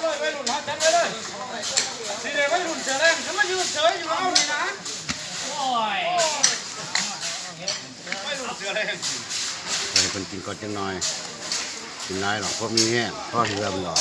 ໄວລຸ້ນເຮົາຈັດໄວ້ເລີຍ ຊິໄດ້ໄວລຸ້ນເສືອແດງ ຈະມາຢືນເສີຍຢູ່ເຮົານີ້ນະ ໂອ້ຍ ໄວລຸ້ນເສືອແດງ ໃຫ້ເພິ່ນກິນກ່ອນຈັກໜ່ອຍ ກິນຫຼາຍດອກ ພໍມີແຮງ ພໍເຫື່ອມັນອອກ.